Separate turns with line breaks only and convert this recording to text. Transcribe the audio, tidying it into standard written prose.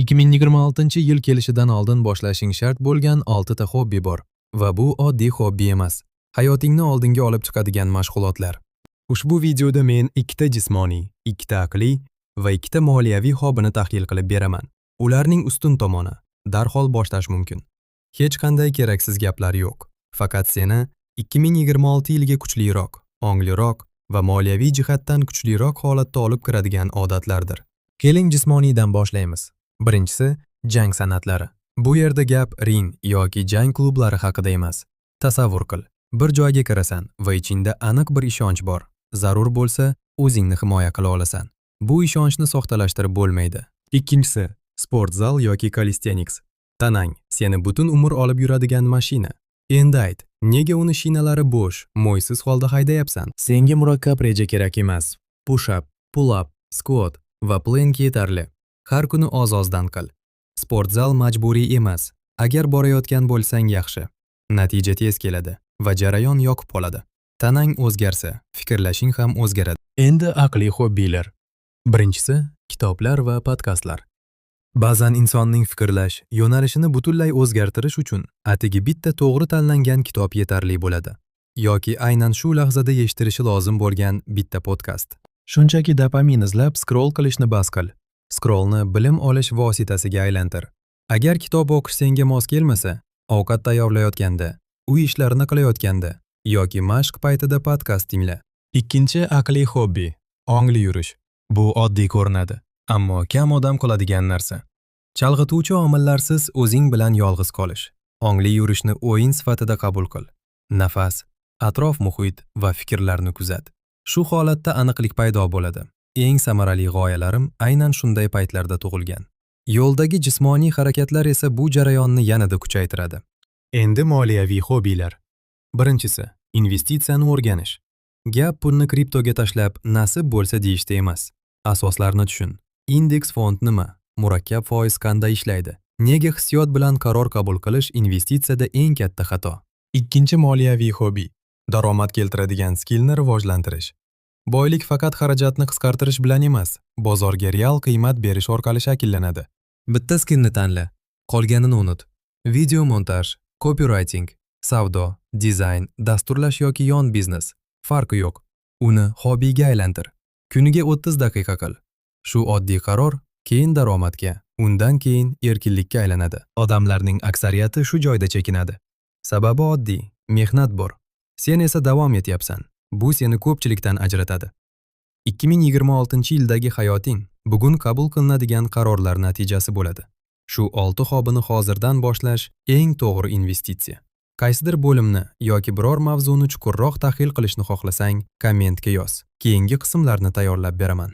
2026-yil kelishidan oldin boshlashing shart bo'lgan 6 ta hobbi bor va bu oddiy hobbi emas. Hayotingni oldinga olib chiqadigan mashg'ulotlar. Ushbu videoda men ikkita jismoniy, ikkita aqliy va ikkita moliyaviy hobbini tahlil qilib beraman. Ularning ustun tomoni darhol boshlash mumkin. Hech qanday keraksiz gaplar yo'q. Faqat seni 2026 yilga kuchliroq, ongliroq va moliyaviy jihatdan kuchliroq holatda olib kiradigan odatlardir. Keling, jismoniydan boshlaymiz. Birinchisi jang san'atlari. Bu yerda gap ring yoki jang klublari haqida emas. Tasavvur qil. Bir joyga kirasan va ichingda aniq bir ishonch bor. Zarur bo'lsa, o'zingni himoya qila olasan. Bu ishonchni soxtalashtirib bo'lmaydi. Ikkinchisi sport zal yoki calisthenics. Tanang seni butun umr olib yuradigan mashina. Endi ayt, nega uni shinalari bo'sh, moysiz holda haydayapsan? Senga murakkab reja kerak emas. Push-up, pull-up, squat va plank yetarli. Har kuni oz-ozdan qil. Sport zal majburiy emas. Agar borayotgan bo'lsang, yaxshi. Natija tez keladi va jarayon yoqib qoladi. Tanang o'zgarsa, fikrlashing ham o'zgaradi. Endi aqliy hobbilar. Birinchisi kitoblar va podkastlar. Ba'zan insonning fikrlash yo'nalishini butunlay o'zgartirish uchun atigi bitta to'g'ri tanlangan kitob yetarli bo'ladi yoki aynan shu lahzada eshitilishi lozim bo'lgan bitta podkast. Shunchaki dopamin izlab scroll qilishni bas qil. Scrollni bilim olish vositasiga aylantir. Agar kitob o'qish senga mos kelmasa, ovqat tayyorlayotganda, uy ishlarini qilayotganda yoki mashq paytida podkast tingla. Ikkinchi aqliy hobbi ongli yurish. Bu oddiy ko'rinadi, ammo kam odam qiladigan narsa. Chalg'ituvchi omillarsiz o'zing bilan yolg'iz qolish. Ongli yurishni o'yin sifatida qabul qil. Nafas, atrof muhit va fikrlarni kuzat. Shu holatda aniqlik paydo bo'ladi. Eng samarali g'oyalarim aynan shunday paytlarda tug'ilgan. Yo'ldagi jismoniy harakatlar esa bu jarayonni yanada kuchaytiradi. Endi moliyaviy hobbilar. Birinchisi investitsiyani o'rganish. Gap pulni kriptoga tashlab, nasib bo'lsa deyishda emas. Asoslarni tushun. Indeks fond nima? Murakkab foiz qanday ishlaydi? Nega hissiyot bilan qaror qabul qilish investitsiyada eng katta xato? Ikkinchi moliyaviy hobbi daromad keltiradigan skillni rivojlantirish. Boylik faqat xarajatni qisqartirish bilan emas, bozorga real qiymat berish orqali shakllanadi. Bitta skillni tanla, qolganini unut. Video montaj, copywriting, savdo, dizayn, dasturlash yoki yon biznes. Farqi yo'q. Uni hobbiga aylantir. Kuniga 30 daqiqa qil. Shu oddiy qaror keyin daromadga, undan keyin erkinlikka aylanadi. Odamlarning aksariyati shu joyda chekinadi. Sababi oddiy, mehnat bor. Sen esa davom etyapsan. Bu seni ko'pchilikdan ajratadi. 2026-yildagi hayoting bugun qabul qilinadigan qarorlar natijasi bo'ladi. Shu olti hobbini hozirdan boshlash eng to'g'ri investitsiya. Qaysidir bo'limni yoki biror mavzuni chuqurroq tahlil qilishni xohlasang, kommentga yoz. Keyingi qismlarni tayyorlab beraman.